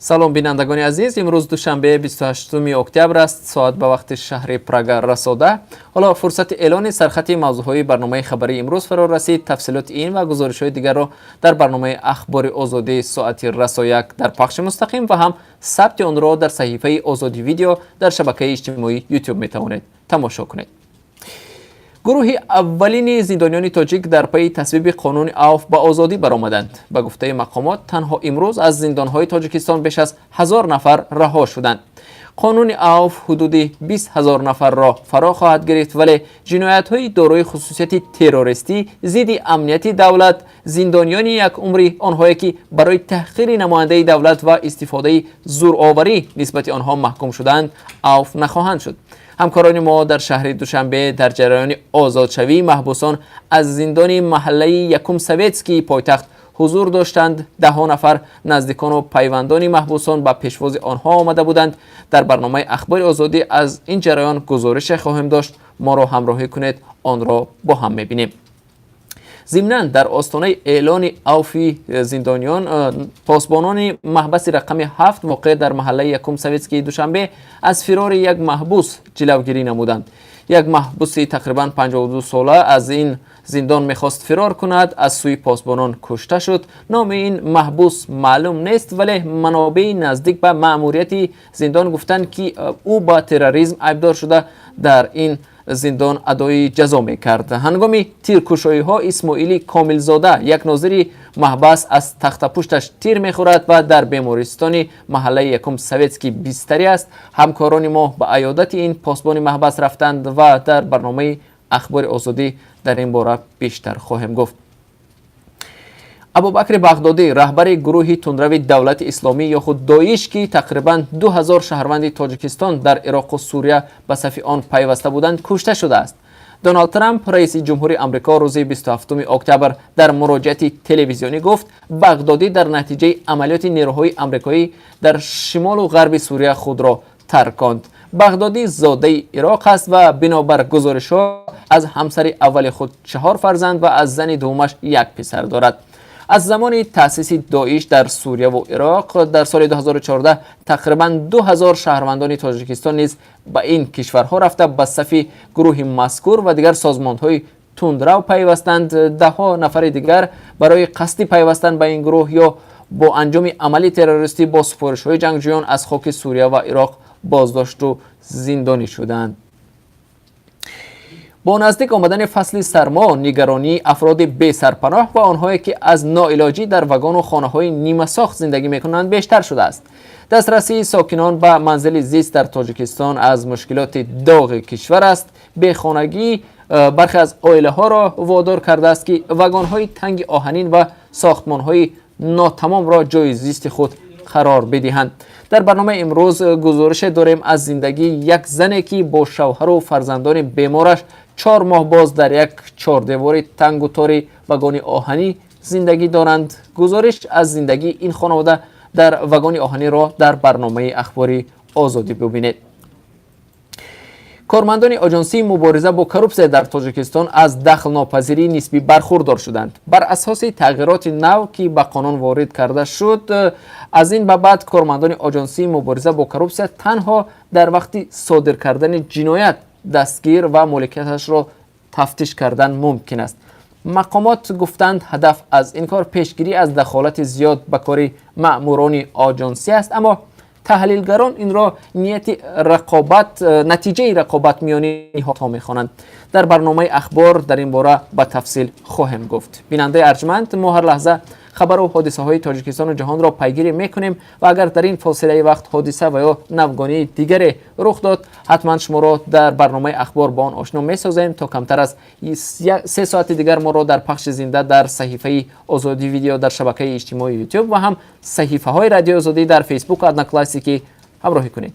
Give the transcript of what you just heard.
Салом, бинандагони азиз. Имрӯз душанбе, 28 октябр аст. Соат ба вақти шаҳри Прага расо 10. Ҳоло фурсати эълони сархати мавзӯъҳои барномаи хабарии имрӯз фаро расид. Тафсилоти ин ва гузоришҳои дигарро дар барномаи Ахбори Озодӣ соати расо 1 дар пахши мустақим ва ҳам сабти онро дар саҳифаи Озодӣ Видео дар шабакаи иҷтимоии Ютуб метавонед тамошо кунед. Гурӯҳи аввалини зиндониёни тоҷик дар пайи тасвиби қонуни авф ба озодӣ баромаданд. Ба гуфтаи мақомот, танҳо имрӯз аз зиндонҳои Тоҷикистон беш аз 1000 нафар раҳо шуданд. Қонуни авф ҳудуди 20 000 нафарро фаро хоҳад гирифт, вале ҷиноятҳои дорои хусусияти террористӣ, зидди амнияти давлат, зиндониёни якумрӣ, онҳое ки барои таҳқири намояндаи давлат ва истифодаи зӯроварӣ нисбати онҳо маҳкум шудаанд, авф нахоҳанд шуд. Ҳамкорони мо дар шаҳри Душанбе дар ҷараёни озодшавии маҳбусон аз зиндони маҳаллаи якум Советскии пойтахт ҳузур доштанд. Даҳҳо нафар наздикону пайвандони маҳбусон ба пешвози онҳо омада буданд. Дар барномаи Ахбори Озодӣ аз ин ҷараён гузорише хоҳем дошт. Моро ҳамроҳӣ кунед, онро бо ҳам мебинем. Зимнан, дар остонаи эълони авфи зиндониён посбонони маҳбаси рақами 7, воқеъ дар маҳаллаи якум Советскии Душанбе, аз фирори як маҳбус ҷилавгирӣ намуданд. Як маҳбуси тақрибан 52 сола аз ин зиндон мехост фирор кунад, аз сӯи посбонон кушта шуд. Номи ин маҳбус маълум нест, вале манобеи наздик ба маъмурияти зиндон гуфтанд, ки ӯ ба терроризм айбдор шуда, дар ин зиндон адои ҷазо мекард. Ҳангоми тиркушоиҳо Исмоили Комилзода, як нозири маҳбас, аз тахтапушташ тир мехӯрад ва дар бемористони маҳаллаи якум Советский бистарӣ аст. Ҳамкорони мо ба аёдати ин посбони маҳбас рафтанд ва дар барномаи Ахбори Озодӣ дар ин бора бештар хоҳем гуфт. Абубакри Бағдодӣ, раҳбари гурӯҳи тундрави Давлати Исломӣ ё худ Доиш, ки тақрибан 2000 шаҳрванди Тоҷикистон дар Ироқу Сурия ба сафи он пайваста буданд, кушта шудааст. Доналд Трамп, раиси ҷумҳури Амрико, рӯзи 27 октябр дар муроҷиати телевизионӣ гуфт, Бағдодӣ дар натиҷаи амалиёти нерӯҳои амрикоӣ дар шимолу ғарби Сурия худро тарконд. Бағдодӣ зодаи Ироқ аст ва бинобар гузоришҳо аз ҳамсари аввали худ чаҳор фарзанд ва аз зани дуввумаш як писар дорад. Аз замони таъсиси Доиш дар Сурияву Ироқ дар соли 2014 тақрибан 2000 шаҳрвандони Тоҷикистон низ ба ин кишварҳо рафта, ба сафи гурӯҳи мазкур ва дигар созмонҳои тундрав пайвастанд. Даҳҳо нафари дигар барои қасди пайвастан ба ин гурӯҳ ё бо анҷоми амали террористӣ бо супоришҳои ҷангҷӯён аз хоки Сурия ва Ироқ боздошту зиндонӣ шуданд. Бо наздик омадани фасли сармо нигаронии афроди бесарпаноҳ ва онҳое ки аз ноилоҷӣ дар вагону хонаҳои нимасохт зиндагӣ мекунанд, бештар шудааст. Дастрасии сокинон ба манзили зист дар Тоҷикистон аз мушкилоти доғи кишвар аст. Бехонагӣ бархе аз оилаҳоро водор кардааст, ки вагонҳои танги оҳанин ва сохтмонҳои нотамомро ҷои зисти худ қарор бидиҳанд. Дар барномаи имрӯз гузорише дорем аз зиндагии як зане, ки бо шавҳару фарзандони бемораш 4 моҳ боз дар як чордевори тангу тори вагони оҳанӣ зиндагӣ доранд. Гузориш аз зиндагии ин хонавода дар вагони оҳаниро дар барномаи Ахбори Озодӣ бибинед. Кормандони Оҷонсии мубориза бо коррупсия дар Тоҷикистон аз дахлнопазирии нисбӣ бархурдор шуданд. Бар асоси тағйироти нав, ки ба қонун ворид карда шуд, аз ин ба баъд кормандони Оҷонсии мубориза бо коррупсия танҳо дар вақти содир кардани ҷиноят дастгир ва моликияташро тафтиш кардан мумкин аст. Мақомот гуфтанд, ҳадаф аз ин кор пешгирӣ аз дахолати зиёд ба кори маъмурони оҷонсӣ аст, аммо таҳлилгарон инро нияти рақобат, натиҷаи рақобат миёни ниҳодҳо мехонанд. Дар барномаи Ахбор дар ин бора ба тафсил хоҳем гуфт. Бинандаи арҷманд, мо ҳар лаҳза хабару ҳодисаҳои Тоҷикистону ҷаҳонро пайгирӣ мекунем ва агар дар ин фосилаи вақт ҳодиса ва ё навгонии дигаре рух дод, ҳатман шуморо дар барномаи Ахбор бо он ошно месозем. То камтар аз 3 соати дигар моро дар пахши зинда дар саҳифаи Озодӣ Видео дар шабакаи иҷтимоии Ютуб ва ҳам саҳифаҳои Радиои Озодӣ дар Фейсбуку Одноклассники ҳамроҳӣ кунед.